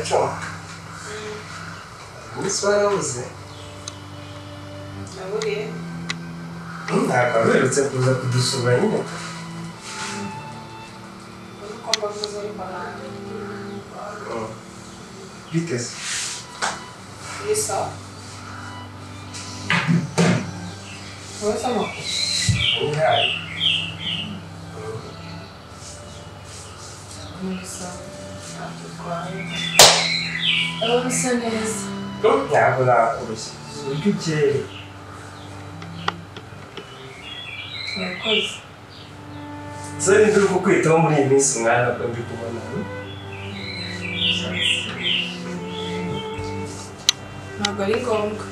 Biracamo. Umunsi warabuze. Naburiye. Ntabwo uherutse kuza kudusura nyine. Uko mbavuze ariko ntabwo. Biteze. Ni sawa. Wowe se amakuru? Ni Ni sawa. Ntacyo utwaye. Urabona usa neza. Ntabwo nakurushya. Uburyo ukeye. Urakoze. Se ninde uri kukwitaho muri iyi minsi mwana ko ndi kubona? Ntabwo ari ngombwa.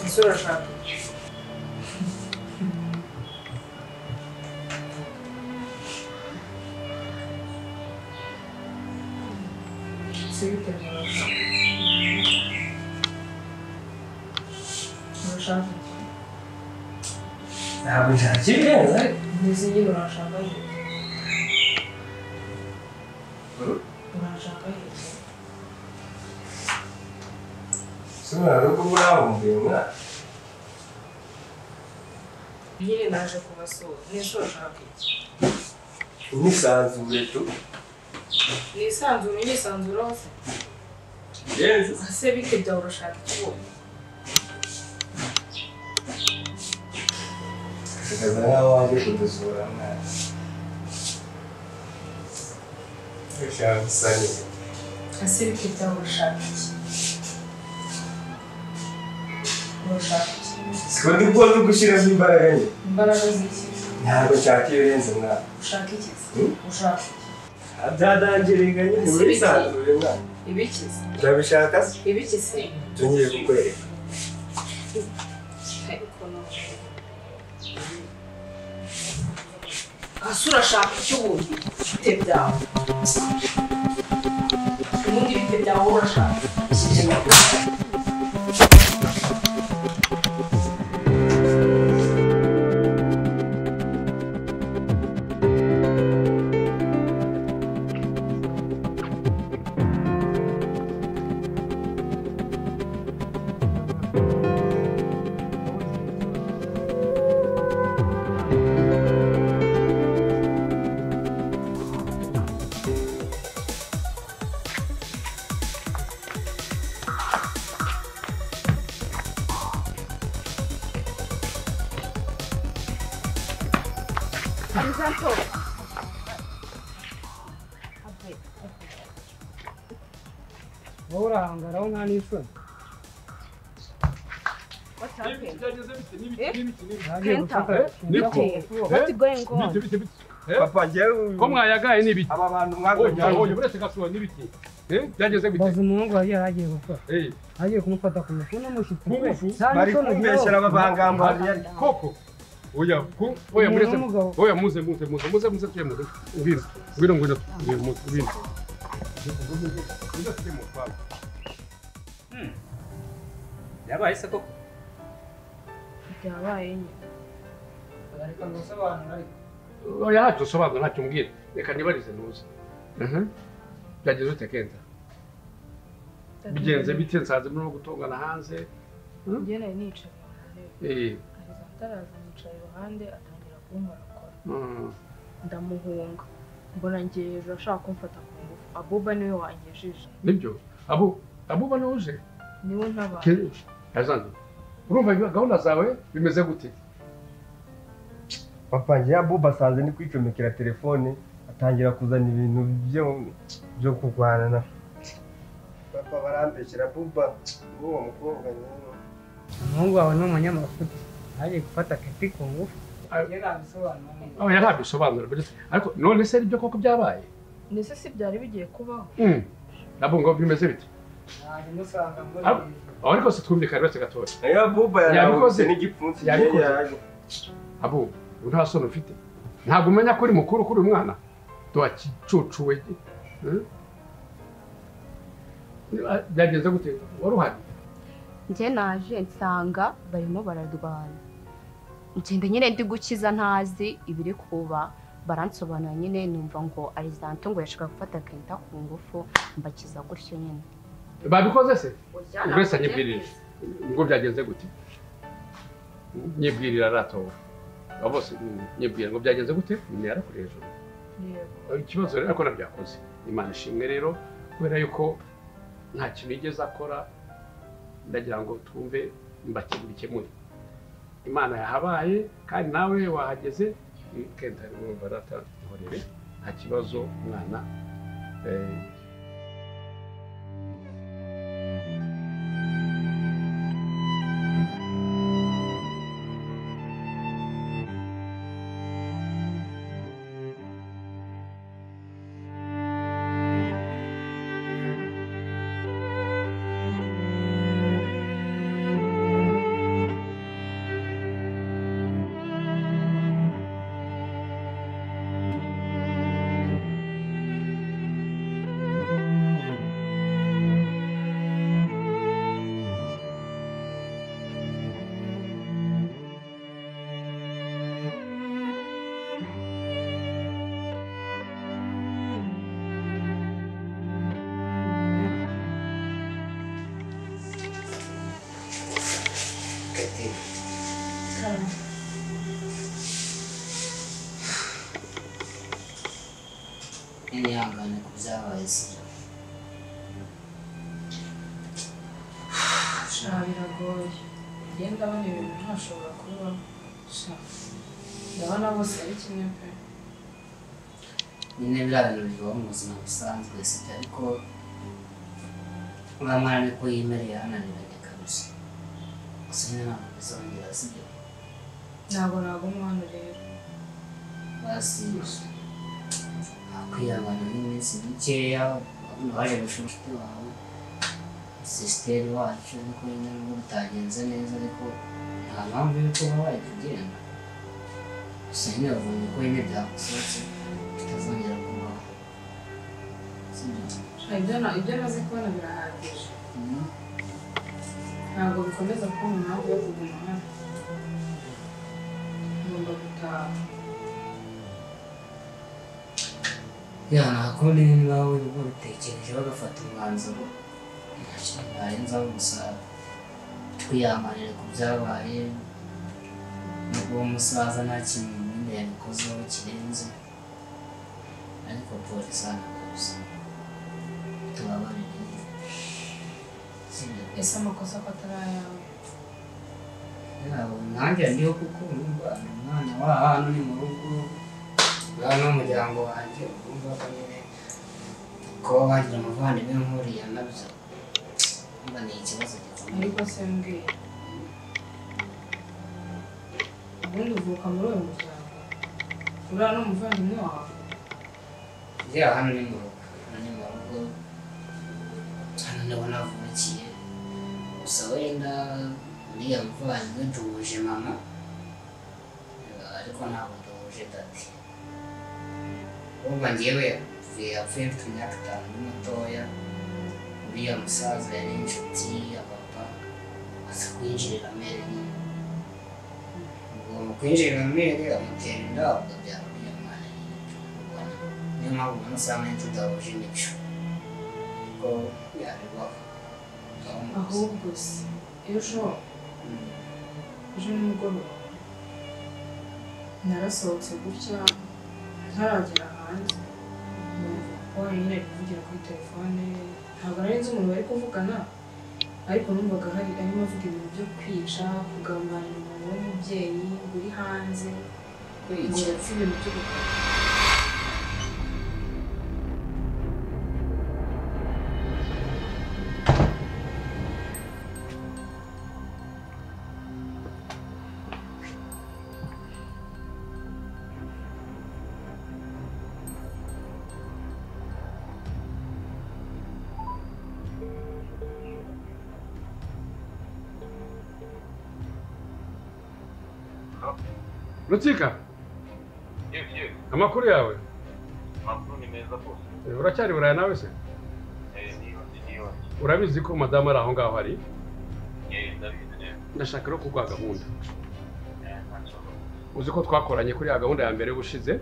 Ese urashaka iki? Se bite byawe? Urashaka iki? Ntabwo nshaka ibirenze ariko. Mbese nyine urashaka iki? Urashaka iki? Se mwana rugo urambuye mwana. Nyine naje kubasura. Nese urashaka iki? Nisanzure tu. Nisanzure nisanzure hose. Birenze. Ese bite byawe urashaka iki wowe? Bikaza nkaho waje kudusura mwana. Ushaka gusa neza. Ese bite byawe urashaka iki? Urashaka iki? Siko ndi kubona uri gushyiramo imbaraga nke. Imbaraga z'iki? Ntabwo nshaka ibirenze mwana. Ushaka iki se? Ushaka iki? Byadangiriye nyine wisanzure mwana. Ibiki se? Urabishaka se? Ibiki se? Ibyo ngiye kukwereka. Ariko no. Ese urashaka iki ubundi? Bite byawe? Ubundi bite byawe urashaka? Wowe urahangaraho nta n'isoni. Papa njyewe ko mwayagaye n'ibiki? Aba bantu mwagoye. Oya buretse gasura n'ibiki? Byageze bite? Baza umuhungu wagiye agiye gukora. Agiye kumufata ku ngufu n'umushyitsi. Bari kumbeshyera abavangambariye koko. Oya ku oya muretse oya muze muze muze muze muze tuye muze ngwino ngwino ngwino ngwino ngwino. Yabaye se koko? Byabaye nyine. Ariko ngusobanura ariko. Oya ntacyo usobanura ntacyo umbwira. Reka nibarize ntuze. Byageze ute Kenta? Bigenze bite nsanze murimo gutongana hanze? Njye nari nicaye mu ntebe. Ataraza nicaye iruhande atangira kunkorakora. Ndamuhunga. Mbona ngiye hejuru ashaka kumfata ku ngufu. Abuba niwe wangejeje. Nibyo? Abuba niwe uje? Niwe ntabaye. Yazanze. Urumva gahunda zawe bimeze gute? Papa njye Abuba asanze ni kwicomekera telefone atangira kuzana ibintu byo kurwana na papa barambeshyera Abuba uwo mukobwa nyine. Umuhungu wawe ni umunyamafuti. Agiye gufata Keti ku ngufu. Oya ntabisobanura ariko none se ibyo koko byabaye? Nese si byari bigiye kubaho. Nabo ngo bimeze bite? Naje musanga muri ariko se twumvikane uretse gatoya. Oya Abuba yabikoze n'igipfunsi yabikoze. Abuba nta soni ufite. Ntabwo umenya ko uri mukuru kuri umwana. Tuwakicucuwe. Byagenze gute? Wari uhari? Njye naje nsanga barimo bararwana. Ngenda nyine ndi gukiza ntazi ibiri kuba, baransobanura nyine numva ngo Arizanto ngo yashaka gufata Kenta ku ngufu, mbakiza gutyo nyine. Babikoze se? Uretse nyibwirire. Ngo byagenze gute? Nyibwirira rato. Bose nyibwira ngo byagenze gute? Nyine yarakuri hejuru. Ikibazo rero ko nabyakoze. Imana ishimwe rero kubera yuko nta kintu yigeze akora, ndagira ngo twumve mbakemure. Imana yahabaye kandi nawe wahageze. Kenta barata ihorere nta kibazo mwana. Nihangane ku byabaye sibyo? Sha biragoye. Njye ndabona ibintu ntashobora kubaho. Sha ndabona bose ari kimwe pe. Nyine biriya bintu bibaho mu buzima busanzwe sibyo, ariko uriya mwana niko yimereye yananiranye kabisa. Gusa nyine ntabwo bizongera sibyo? Ntabwo naguma hano rero. Basi kwihangana n'iminsi mikeya, waje gusura inshuti wawe sisiteri wacu, ariko nyine nubwo bitagenze neza ariko nta mpamvu yo kuba wahita ugenda. Gusa nyine wabonye ko nyine byagusohotse bitazongera kubaho. Ibyo maze kubona birahagije. Ntabwo bikomeza kuba impamvu yo kuguma hano. Ngomba gutaha. Ya nta kundi niba wowe ubitekereje bagafata umwanzuro nta kintu narenzaho, gusa twihanganire ku byabaye nubwo uwo musaza nta kintu nyine yabikozeho kirenze, ariko polisi hano kabisa tubabarire nyine. Ese amakosa ko atari ayawe? Nanjye ndiho kuko urumva ni umwana wa hano ni mu rugo, uriya ni umuryango wanjye, urumva ko nyine kuba wagira umuvandimwe nk'uriya nabyo urumva ni ikibazo gikomeye. Ariko se mbwira, ubundi uvuka muri uyu muryango, uriya ni umuvandimwe wawe? Ya hano ni mu rugo, hano ni mu rugo, hano niho navukiye. Gusa wenda uriya muvandimwe duhuje mama, ariko ntabwo duhuje dati. Urumva njyewe yapfuye mfite imyaka 5 ndi mutoya, uriya musaza yari inshuti ya papa, aza kwinjirira mere nyine. Ubwo mu kwinjirira mere amutera inda, ubwo byaba uriya mwana nyine ubona. Niyo mpamvu ubona usanga nyine tudahuje imico, ariko yabibaho. Ahubwo se ejo nimugoroba narasohotse gutya ntaragera hanze, numva ko nyine ari kuvugira kuri telefone, ntabwo nari nzi umuntu bari kuvugana, ariko numvaga hari arimo avuga ibintu byo kwica, kugambanira umuntu w'umubyeyi uri hanze, ngo yapfe ibintu byo gukora. Rutsika? Yes. Amakuru yawe? Amakuru ni meza rwose. Uracyari Buraya nawe se? Niyo. Urabizi ko madamu ari aho ngaho ari? Ndashaka rero kuguha gahunda. Uzi ko twakoranye kuri ya gahunda ya mbere y'ubushize?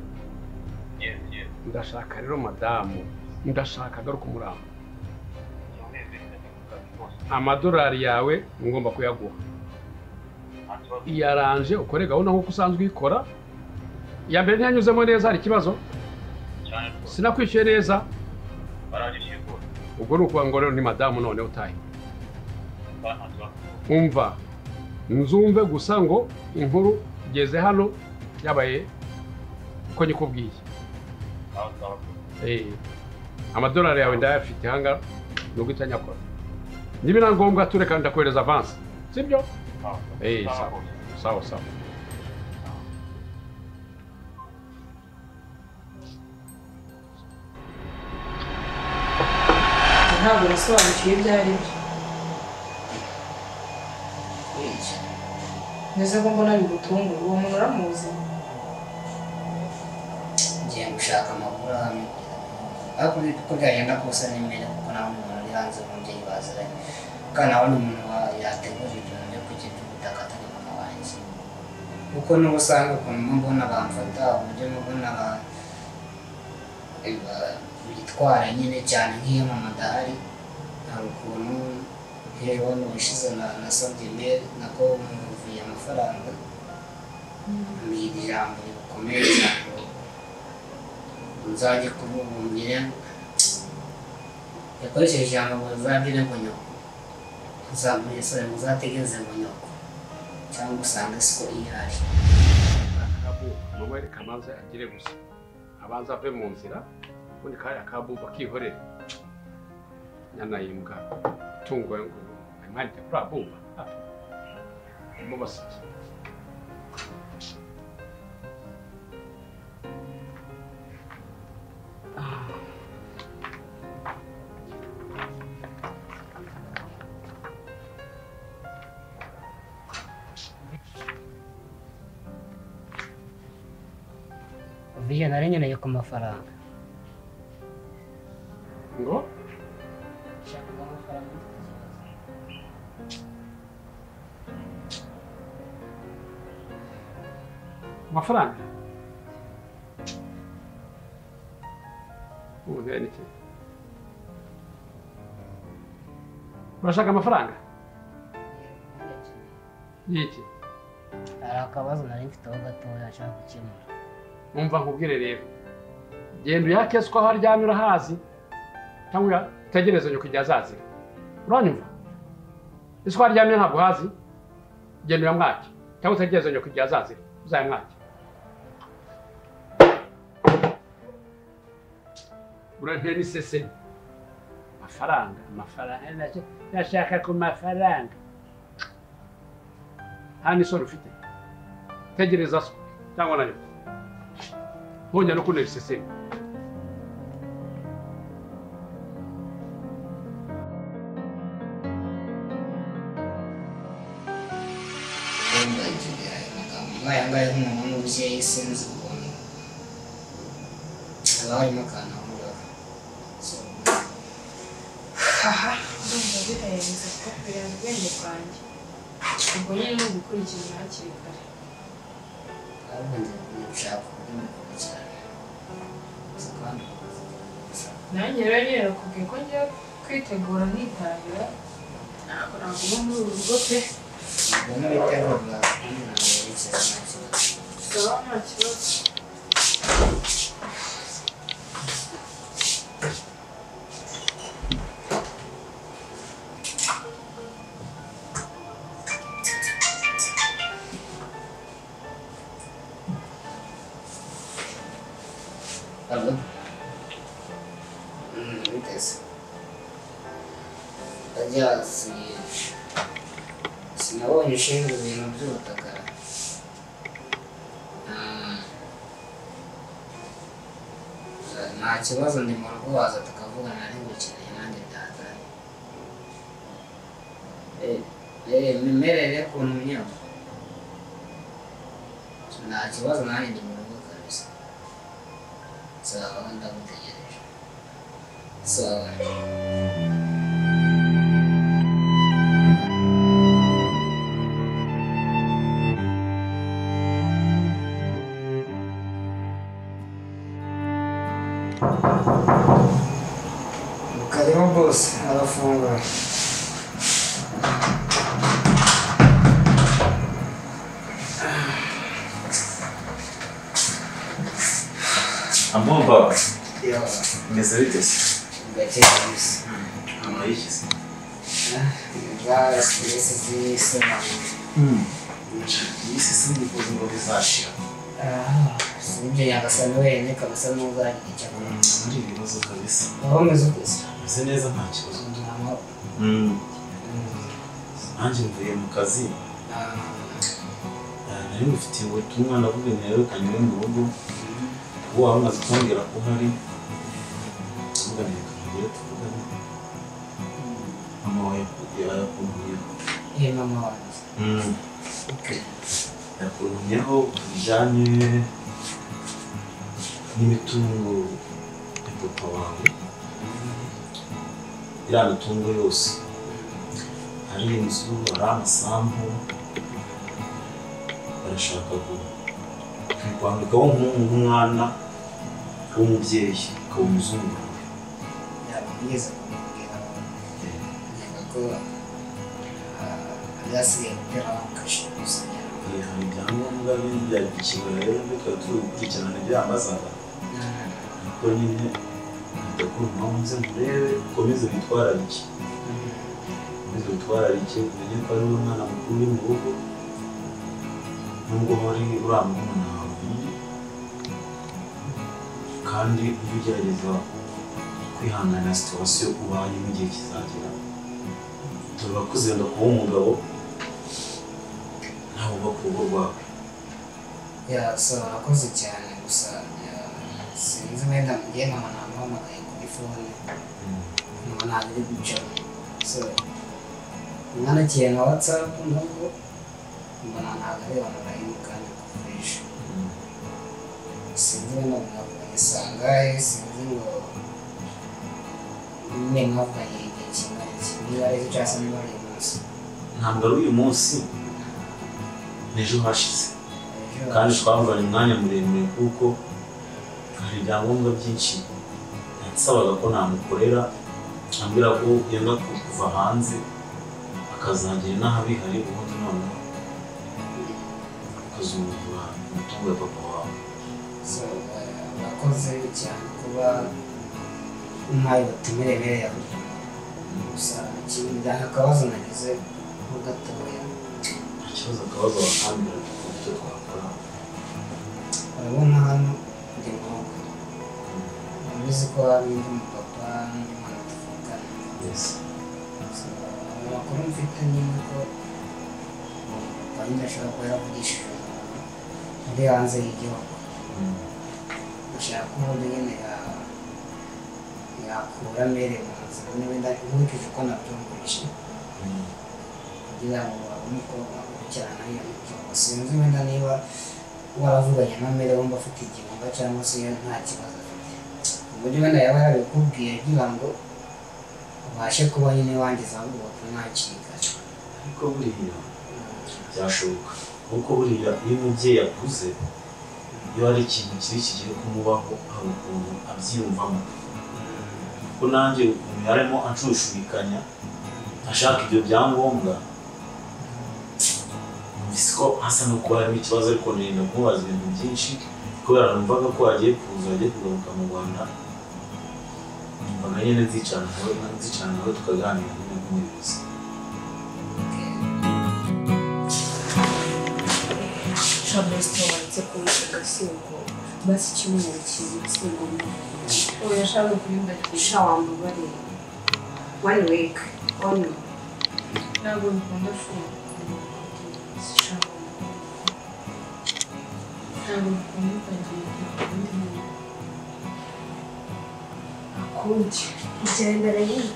Ndashaka rero madamu, ndashaka agaruka umurambo. Amadolari yawe ngomba kuyaguha. Iyaranje ukore gahunda nk'uko usanzwe uyikora. Ya mbere ntiyanyuzemo neza, hari ikibazo? Sinakwishyuye neza. Ubwo ni ukuvuga ngo rero ni madamu none utahe. Umva, nzumve gusa ngo inkuru igeze hano yabaye uko nyikubwiye. Amadolari yawe ndayafite hanga nubwo itanyakora. Niba na ngombwa tureka ndakohereza avance. Sibyo? Sawa. Sawa sawa. Ntabwo nasobanukiwe ibyo ari byo. Neze ko mbona bigutungura, uwo muntu uramuzi? Ngiye gushaka amakuru ahamye, ariko uko byagenda kose nimenya kuko nta wundi muntu uri hanze w'umubyeyi baziranye, kandi nta wundi muntu yategura ibintu byo kugira ubutaka atari mama wanjye. Kuko n'ubusanzwe ukuntu mbona bamfata, uburyo mbona bitwara nyine cyane nk'iyo mama adahari, hari ukuntu nk'ejo bundi ubushize nasabye mail nako muvuye amafaranga, ambwira ijambo rikomeye cyane nzajye kububumbira, yakoresheje ijambo ngo nzabwire ngo nyoko, uzategereze ngo nyoko cyangwa usange siko ihari. Mama reka abanze agire gusa, abanze ave mu nzira, ubundi kariya kabumba akihorere. Nyana y'imbwa itungo ngo imwandike kuri abumba mubasiki. Viye nari nkeneye ku mafaranga. Ngo? Nshaka amafaranga mfite ikibazo. Amafaranga? Ubu ntari n'iki? Urashaka amafaranga? Y'iki? Hari akabazo nari mfiteho gatoya nshaka gukemura. Umva nkubwire rero, genda uyake siko aho aryamye urahazi, cyangwa utegereze nyoko igihe azazira. Uranyumva? Ese aryamye ntabwo uhazi? Genda uyamwake, cyangwa utegereze nyoko igihe azazira, uzayamwake. Urantera n'isesemi. Amafaranga, amafaranga, ndashaka ku mafaranga. Nta n'isoni ufite. Tegereza so cyangwa na nyoko. Ntongera no kuntera isesemi. Nk'aya ngaya nk'umuntu w'umubyeyi sinzi ukuntu haba harimo akantu aho ngaho. Aha, ndumva birenze kuko birenze ubwenge bwanjye. Ubwo nyine ni ugukurikirana hakiri kare. Ahubwo njye gushaka uburyo mukurikirana. Gusa kandi nanjye rero nyine nakubwiye ko ngiye kwitegura nitahira, ntabwo naguma muri uru rugo pe. Ubwo nubitegura kandi ntabwo yerekeza nta kibazo. Sawa nta kibazo. Allo? Biteze. Ajya sinabonye ushinzwe ibintu by'ubutaka. Nta kibazo ndi mu rugo waza tukavugana ari ngukeneye nanjye byatari. Mimerere ukuntu myumva. Nta kibazo nanjye ndi mu rugo kabisa. Sawa ndagutegereje. Sawa. Karibu boss, arafunga. Amumba. Yo. Meze bite se? Gake kabisa. Amayiki se? Za stress z'isi. Isi sinikuzi ngo bizashira. Sibyo nyagasani wenyine kabisa n'uzagira icyo akora. Muri ibibazo kabisa. Aho meze ute se? Meze neza nta kibazo. Nanjye mvuye mu kazi. Nari ngufitiye ubutumwa ndavuga nti rero kanyure mu rugo. Uwo wari umaze kumbwira ko uhari. Ndavuga nti reka tugere tuvugane. Mama wawe yakuntumyeho. Ye mama wanjye. Okay. Yakuntumyeho bijyanye n'imitungo ya papa wawe. Iriya mitungo yose. Hari inzu, hari amasambu. Barashaka kwandikaho nk'umwana w'umubyeyi ukaba umuzungu. Yaba mwiza kumubwira ko byasigaye gutera kashe gusa. Hari ibyangombwa bya gikino rero bikaba turi gukurikirana ibyo yambazaga. Ariko nyine ndakora impamvu nze murebe ukomeze witwararike. Ukomeze witwararike umenye ko ari we mwana mukuru uri mu rugo. Nubwo wari uriya murumuna wawe kandi ujye ugerageza kwihangana situwasiyo ubayemo igihe kizagera. Turakuze wenda kuba umugabo nawe wubaka urugo rwawe. Ya so urakoze cyane gusa sinzi wenda ngiye mama namuhamagaye kuri fone mama ntabwo iri gucamo. So mwandikiye na WhatsApp nubwo mbona ntabwo ari online kandi kuvurisha. Sinzi wenda mwavuganye sangahe, sinzi ngo nyine mwavuganye igihe kingana iki, niba ari ejo cyangwa se niba ari uyu munsi. Ntabwo ari uyu munsi, n'ejo hashize. Kandi twavuganye umwanya muremure kuko hari ibyangombwa byinshi yansabaga ko namukorera, ambwira ko yenda kuva hanze akazagira n'ahabihari ubundi noneho ukazungura imitungo ya papa wawe. So urakoze cyane kuba umpaye ubutumire mbere ya buryo. Gusa ikindi akabazo nagize ho gatoya. Nta kibazo, akabazo wakambwira tukumva icyo twakora. Urabona hano ndi mu rugo. Urabizi ko hari undi mupapa n'undi mwana tuvukana. Yes. So amakuru mfite ni uko uwo mupapa nyine ashobora kuba yaravugishije umuntu uri hanze y'igihugu. Ashaka uburyo nyine yakura mere mu nzira wenda nkurikije uko nabyumvise kugira ngo babone uko bakurikirana iyo mitungo. Sinzi wenda niba waravuganye na mere wumva afite igihunga cyangwa se nta kibazo afite. Uburyo wenda yaba yarabikubwiye kugira ngo ubashe kuba nyine wangiza ahubwo bakamwakira. Ariko buriya byashoboka kuko buriya iyo umubyeyi akuze iyo hari ikintu kibi kigiye kumubaho hari ukuntu abyiyumvamo. Kuko nanjye ukuntu yarimo anshushubikanya ashaka ibyo byangombwa numvise ko hasa no kuba harimo ikibazo, ariko nirinda kumubaza ibintu byinshi kubera numvaga ko agiye kuza agiye kugaruka mu Rwanda. Numvaga nyine nzicarana nawe tukaganira nyine nk'umuyobozi. Shabesito waretse kubivuga si ubwo basi icyumweru kimwe si ngombwa. Oya shaka kurinda Sha wambabariye. 1 week only. Ntabwo bikunda shu. Ntabwo bikunda utagiye akundi. Igendere nyine.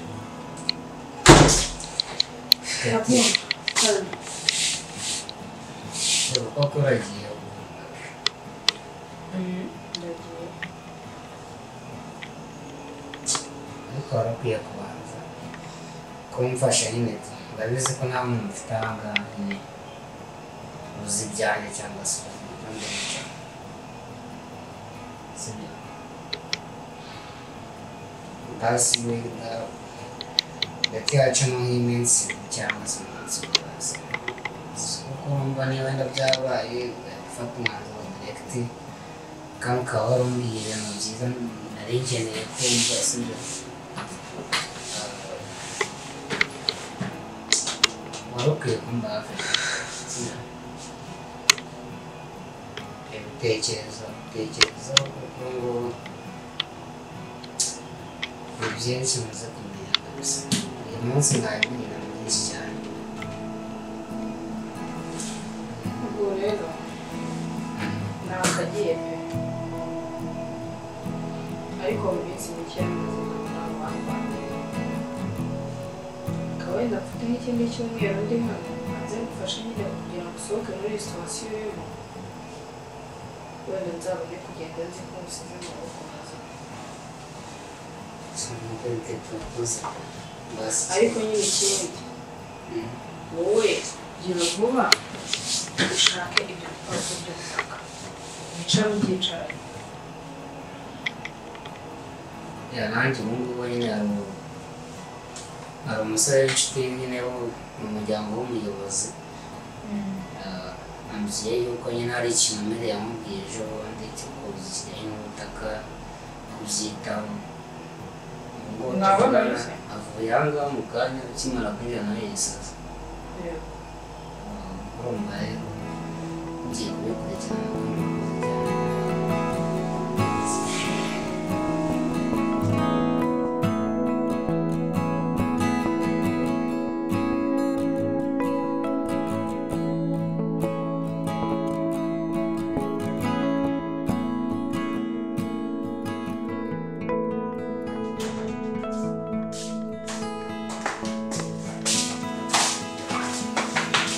Koko uragiye? Ndagiye. Ariko wari ukwiye kubanza kumfasha nyine. Ndabizi ko nta muntu mfite aha ngaha nyine uzi ibyanjye cyangwa se uzi ibyo ndimo. Sibyo? Basi wenda hagati yacu nk'iminsi cyangwa se umunsi wose. Kuko mba niba wenda byabaye gufata umwanzuro direct kandi ukaba warumbwiye ibintu byiza nari nkeneye kumva, sibyo? Wari ukwiye kumba hafi, sibyo? Ibitekerezo kuko ngubu ni byinshi maze kumenya kabisa. Uyu munsi nabimenya ibintu byinshi cyane. Ubwo rero nakagiye pe, ariko mu minsi mike muzima akaba wenda mfite nk'ikindi cyumweru ndi hano nze ngufashe nyine kugira ngo usohoke muri iyi situwasiyo urimo, wenda nzabone kugenda nzi ko ngusize mu maboko mazima. Ariko nyine ikindi wowe gira vuba ushake ibyo bipapuro by'ubutaka wicare ubyicaranye. Nanjye ubu ngubu nyine hari umusore w'inshuti nyine wo mu muryango w'umuyobozi, ambwiye yuko nyine hari ikintu mbere yamubwiye ejo bundi cyo kijyanye n'ubutaka kubyitaho. Avuye aha ngaha mu kanya ukimara kwinjira nawe yisaza. Urumva rero ngiye kubikurikirana kandi murakoze cyane.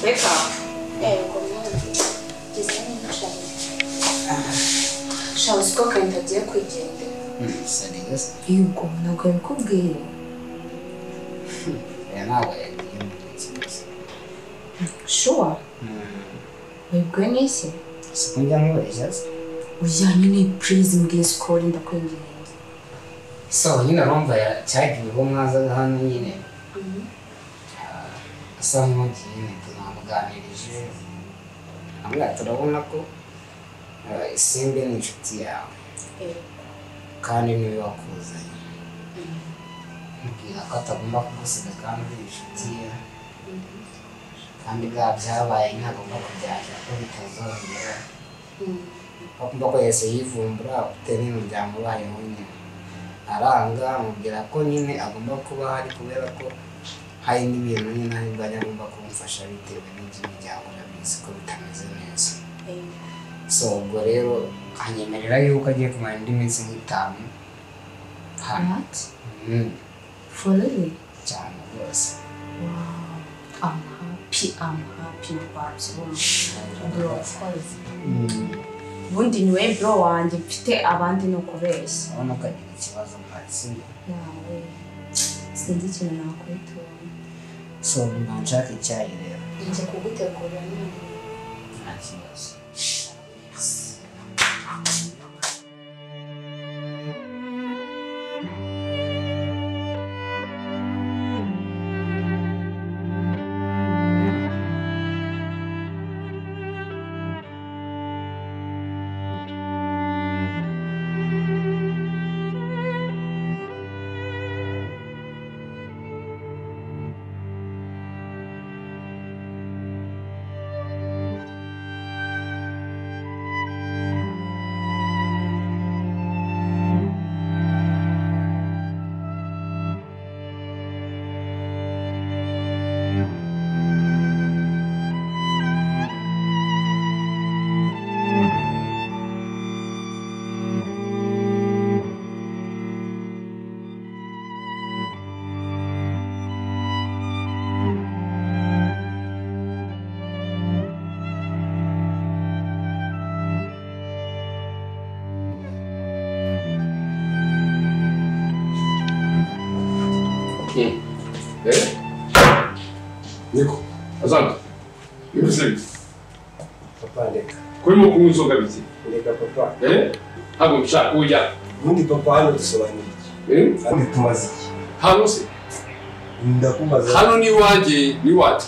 Reka yego mwana ngeze nicaye. Sha uzi ko Kenta agiye kwigendera. Yego ntabwo yabikubwiye. Ntabwo yagiye muri kibazo. Sure? Wibwiwe n'iki? Si njya nkubeshya se? Oya nyine please mbwiye sikoro ndakwinginze. So nyine urumva cyagiye ubwo mwazaga hano nyine asa nk'ugiye nyine tunamuganirije amubwira turabona ko Isimbi ni inshuti yawe kandi niwe wakuzanye, mubwira ko atagomba kugusiga kandi uri inshuti ye, kandi bwa byabaye ntagomba kubyakira ko bitazongera, agomba ko yese yivumbura bitewe n'ibintu byamubayeho nyine. Aranga amubwira ko nyine agomba kuba ahari kubera ko hari n'ibintu nyine aribwo agomba kumufasha bitewe n'iby'imiryango urabizi ko bitameze neza. So ubwo rero anyemerera yuko agiye kumara indi minsi nk'itanu hano. For real? Cyane rwose. Wow, I'm happy bro, of course. Ubundi niwe bro wanjye mfite abandi ni ukubeshya. Urabona ko agira ikibazo mpari sibyo? Yawe sinzi ikintu nakwitura. So mba nshaka icyayi rero. Njya kugutegurira none. Nta kibazo. Niko, asante. Bimeze Papa ndeka. Kurimo kunywa inzoga bite? Ndeka papa. Ntabwo nshaka ujya. Ubundi papa hano dusobanura iki? Kandi tumaze iki? Hano se ndakubaza. Hano ni iwanjye, ni iwacu.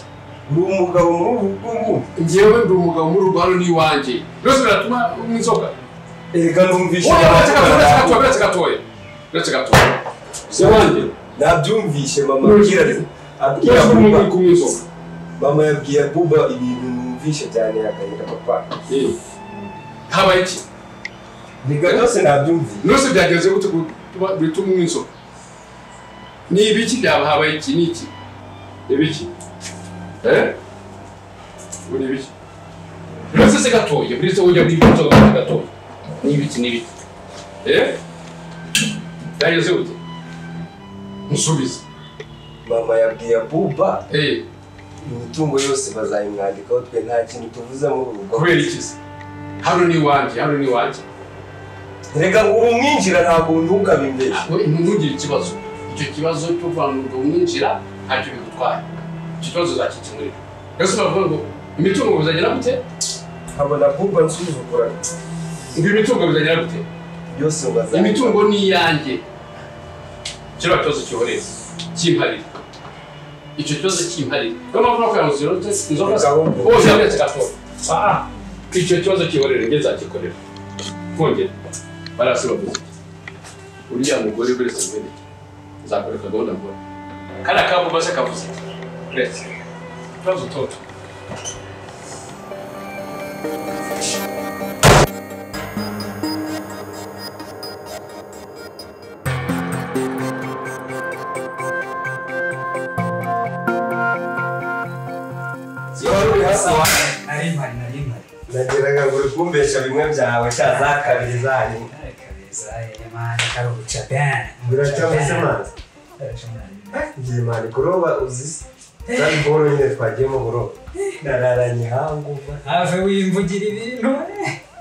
Uri umugabo muri ubu rugo? Njyewe ndi umugabo muri urugo, hano ni iwanjye. Byose biratuma unywa inzoga. Erega numvishe. Uretse gatoya. Uretse gatoya. Si iwanjye. Nabyumvishe mama abwira abwira Buba kunywa inzoga. Mama yabwiye Buba ibintu numvishe cyane akanyita papa. Habaye iki? Rega byose nabyumvishe. Byose byagenze gute bituma unywa inzoga? Ni ibiki byabahabaye iki n'iki? Ibiki? Uri ibiki? Uretse se gatoya, uretse ujya muri inzoga gatoya. Ni ibiki n'ibiki? Byagenze gute? Musubize. Mama yabwiye Buba. Imitungo yose bazayimwandikaho twe nta kintu tuvuze muri urugo. Kubera iki se? Hano ni iwanjye, hano ni iwanjye. Reka ngo umwinjira ntabwo ntukabimbeshe. Ntugire ikibazo. Icyo kibazo cyo kubanurwa umwinjira ntacyo bigutwaye. Icyo kibazo uzakikemurira. Ese bavuga ngo imitungo bizagera gute? Nkabona Buba nsuzugura. Ngo imitungo bizagera gute? Yose bazayimwandika. Imitungo ni iyanjye. Kiriya kibazo cyihoreze. Cyimparire. Icyo kibazo cyimparire. Niyo mpamvu no kuyanguza inzoga bose uretse gatoya. Icyo kibazo cyihorere njye nzakikorera. Kongera barasi bavuze. Uriya mugore wese mwereke. Nzakoreka gahunda mbona. Kariya ka Buba se kavuze. Uretse. Ikibazo toto. Nageraga ngo uri kumbesha bimwe byawe sha za kabiri zanyu. Biracyameze mazi. Ngiye mani kuroba uzi zari boro nyine twagiyemo kuroba. Nararanye hangu. Have wimvugira ibintu.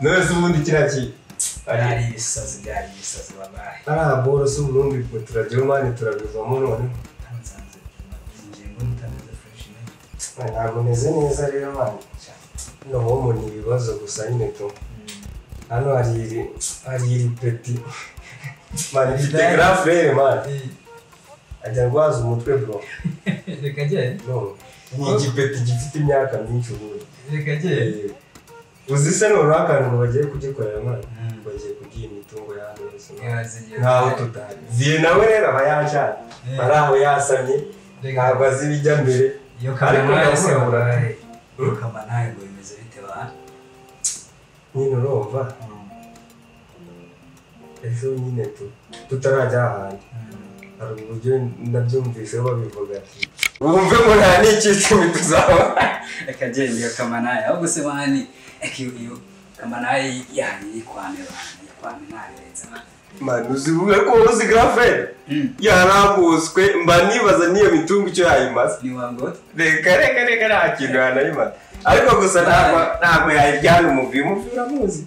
None se ubundi kiriya ki? Byari ibisazi, byari ibisazi wabaye. Ari boro se ubundi turagira mani turabivamo none. Ntabwo meze neza rero mani. No homo ni ibibazo gusa nyine tu. Hano hari iri peti. Mani mfite grand frère mani. Ajya ndwaza umutwe bro. Reka jye. No. Ni igipeti gifite imyaka myinshi ubundi. Reka jye. Uzi se noneho akantu ngo bagiye kugikorera mani. Bagiye kugiha imitungo ya hano yose. Nkaho tutari. Viye nawe rero aba yanshanye. Ari aho yasamye. Ntabwo azi ibijya mbere. Iyo kamanaye se wabaye. Iyo kamanaye ngo bimeze bite ba? Nyine urumva. Ejo nyine tutarajya ahandi. Hari uburyo nabyumvise babivuga ati wumve ngo nta n'ikicumi tuzaba. Reka genda iyo kamanaye ahubwo se mani iyo kamanaye yanyu yikwame bana yikwame ntabiretse mani. Mani uzivuga ko uzi grand frère yarambuswe mba nibaza n'iyo mitungo icyo yayimaze. Reka reka reka nta kintu yanayimaze. Ariko gusa ntabwo yayiryana umuvi uramuzi.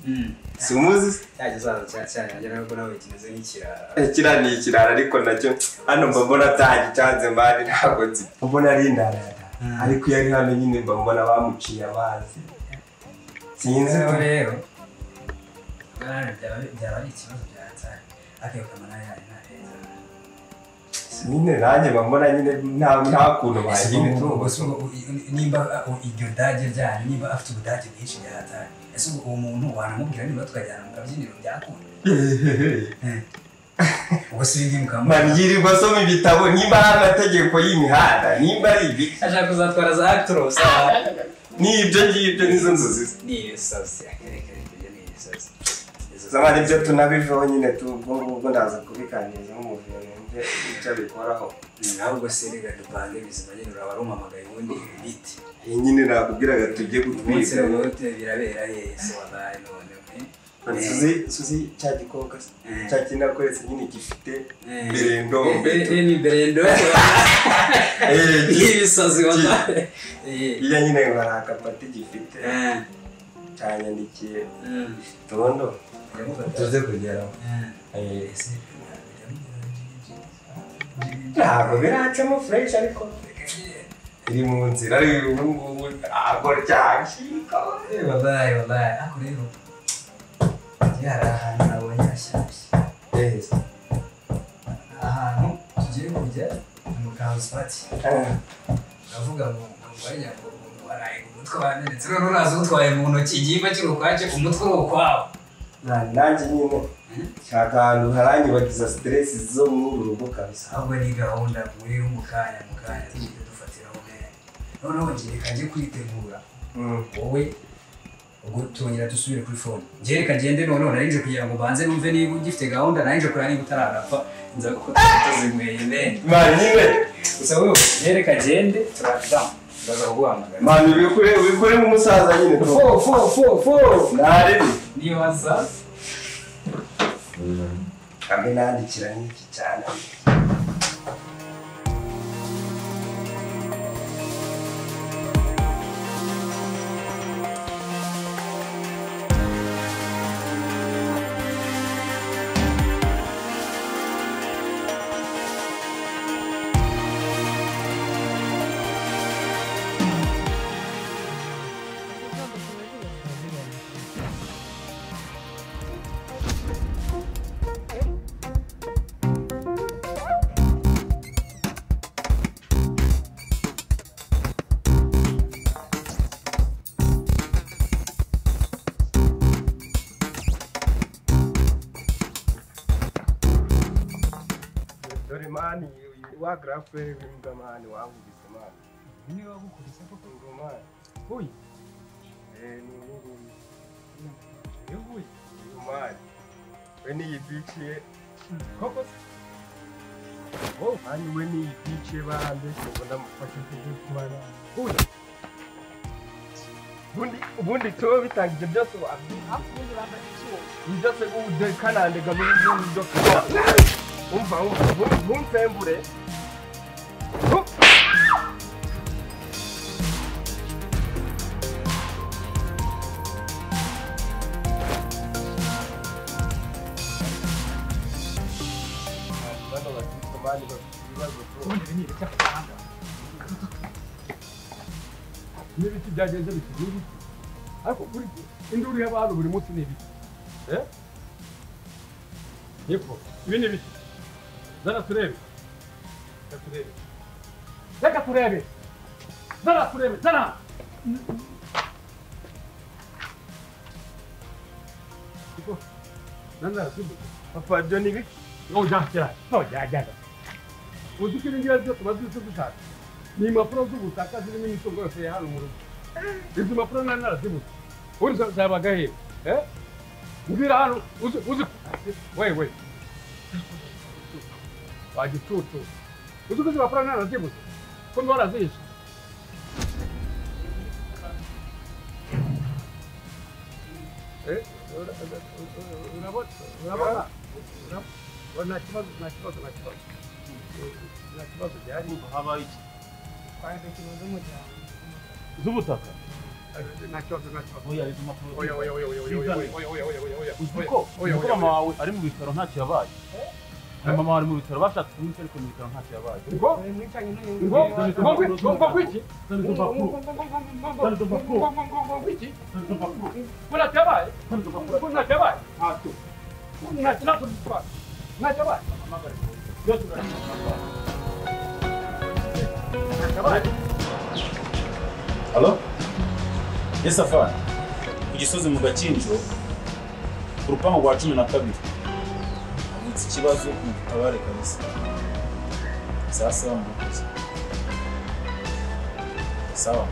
Si umuzi? Kiriya ni ikirara ariko nacyo hano mba mbona atagicanze mani ntabwo nzi. Mbona ari indarara ariko iyo ari hano nyine mba mbona bamuciye amazi. Sinzi rero. Byaba ari ikibazo byatari. Ariko iyo kamanaye hari ntareza. Nyine nanjye mba mbona nyine nta kuntu bagira imitungo. Nimba iryo dage ryanyu nimba afite ubudage bwinshi byatari. Ese uwo muntu wanamubwira niba tukajyana mu kabyiniro byakunda? Ubwo si ibingibi mukamubwira. Mani yirirwa asoma ibitabo nimba ari amategeko y'imihanda nimba ari ibiki. Ashaka kuzatwara za actros. Ni ibyo ngibyo nizo nzozi ze. Ni ibisazi reka ibyo ni ibisazi. Zamani ibyo tunabiveho nyine ubwo ngubwo ndaza kubikangiza nk'umuvuyo numve icyo abikoraho. Ahubwo se reka dupange bizima nyine uraba warumamagaye ubundi biti. Iyi nyine nakubwiraga tujye gutwika. Umunsi birabera hehe se wabaye none. Suzi cya gikobwa cya kintu nakoretse nyine gifite berendombe. Ni berendombe. Ibisazi wabaye. Iya nyine ngo hari akapati gifite. Cyanyandikiye. Tondo. Tuze kugeraho. Ntabwo biracamo fresh ariko iri mu nzira ubu ngubu ntabwo ryacika. Wabaye wabaye ariko rero hari ahantu nabonye hashyashya. kujya mu house party. Uravuga ngo ngwanya ngo waraye umutwe wamenetse none uraza utwaye mu ntoki igihimba kiri ukwaje umutwe uri ukwawo. Nanjye nyine shaka ahantu haranyibagiza stress zo muri uru rugo kabisa. Ahubwo ni gahunda muri mu kanya tujye dufatiraho mbere. Noneho ngiye reka njye kwitegura. Wowe ubwo turongera dusubire kuri phone. Ngiye reka ngende noneho narinje kugira ngo banze numve niba ugifite gahunda narinje kureba niba utaranapfa nza gukora tuzinyweye men. Man nyine gusa wowe ngiye reka ngende turaza ndaza kuguhamagara. Man ubikore nk'umusaza nyine. Fo nari nibaza kambe nandikira n'iki cyane. Mani wa grafere w'imbwa mani wankubise mani. Ni wagukubise koko ngo mani. Uyu ni uyu. Uyu mani. We ni ibikiye koko. Oh mani we ni ibikiye barambeshye ngo ndamufashe kugira. Uyu. Ubundi to bitangije byose ubundi bambaye ikiwo. Byose ubu kanandega muri byo. Umva ntumfembure. N'ibiti byagenze biti n'ibiti ariko buri induru y'abantu buri munsi ni ibiti niko ibi ni ibiti. Zana turebe. Reka turebe. Zana turebe. Zana. Nana tubu. Papa Johnny biki? No ja. No ja. Uzi ko ibingibi ari byo tumaze dushaka. Ni impapuro z'ubutaka zirimo imitungo yose ya hano mu rugo. Izi mpapuro nari narazibuze. Ubundi zabaga hehe? Mbwira hano uzi wewe. Wagicucu. Uzi ko izi mpapuro narazibuze. Ko warazihishe. Urabona nta kibazo gihari. Habaye iki? Twari ikintu z'umuryango. Z'ubutaka? Nta kibazo. Oya, izo mpapuro. Oya. Uzi ko mama wawe ari mu bitaro ntacyo yabaye. Mama wawe ari mu bitaro bashatse kumwica ariko mu bitaro ntacyo yabaye. Ngo kwiki? Ngo ntacyo yabaye? Ngo ntacyo yabaye? Ntacyo. Ntacyo yabaye. Halo? Yes, afande. Ku Gisozi mu Gakinjo, ku rupangu rwa 12. Havutse ikibazo mutabare kabisa. Saa saba murakoze. Sawa.